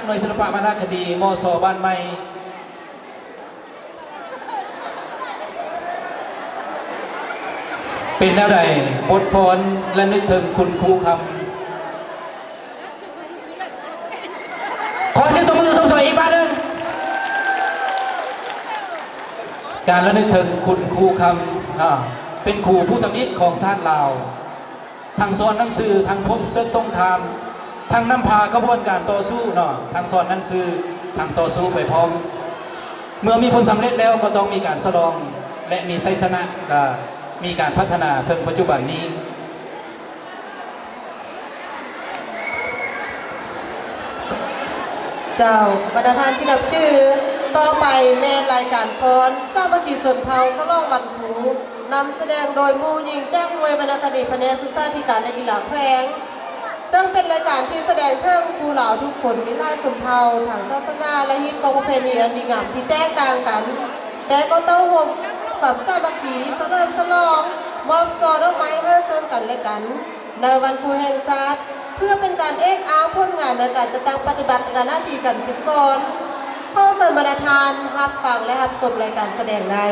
ໜ່ວຍສິລະປະວະນະຄະດີ ມສ ບ້ານໃໝ່ ເປັນແນວໃດ ບົດພອນລະນຶກເຖິງຄຸນຄູຄຳ? ຂໍສຽງຕົບມືຊົມຊ່ວຍອີກບາດໜຶ່ງ. ການລະນຶກເຖິງຄຸນຄູຄຳ ເປັນຄູຜູ້ທຳອິດຂອງຊາດລາວ. ທັງສອນໜັງສື, ທັງພົບເສິກສົງຄາມ, ທັງນຳພາຂະບວນການຕໍ່ສູ້ເນາະ, ທັງສອນໜັງສື, ທັງຕໍ່ສູ້ໄປພ້ອມ. ເມື່ອມີຜົນສຳເລັດແລ້ວກໍຕ້ອງມີການສະຫຼອງ ແລະ ມີໄຊຊະນະ, ກໍມີການພັດທະນາເຖິງປັດຈຸບັນນີ້. ເຈົ້າ, ບັນດາທ່ານທີ່ນັບຖື, ຕໍ່ໄປແມ່ນລາຍການຟ້ອນສາມັກຄີຊົນເຜົ່າສະຫຼອງວັນຄູ ນຳສະແດງໂດຍໝູ່ຍິງຈາກໜ່ວຍວັນນະຄະດີພະແນກສຶກສາທິການ ແລະ ກິລາແຂວງ. ເຊິ່ງເປັນລາຍການທີ່ສະແດງເຖິງຄູລາວທຸກຄົນມີຫຼາຍຊົນເຜົ່າ, ທາງສາສະໜາ ແລະ ຮີດຄອງປະເພນີອັນດີງາມທີ່ແຕກຕ່າງກັນ, ແຕ່ກໍເຕົ້າໂຮມຄວາມສາມັກຄີ, ສະເຫຼີມສະຫຼອງ, ມອບຊ່ອດອກໄມ້ໃຫ້ເຊິ່ງກັນແລະກັນ ໃນວັນຄູແຫ່ງຊາດ ເພື່ອເປັນການເອກອ້າງຜົນງານໃນການຈັດຕັ້ງປະຕິບັດງານໜ້າທີ່ການຝຶກສອນ. ຂໍເຊີນບັນດາທ່ານຮັບຟັງ ແລະ ຮັບຊົມລາຍການສະແດງໄດ້.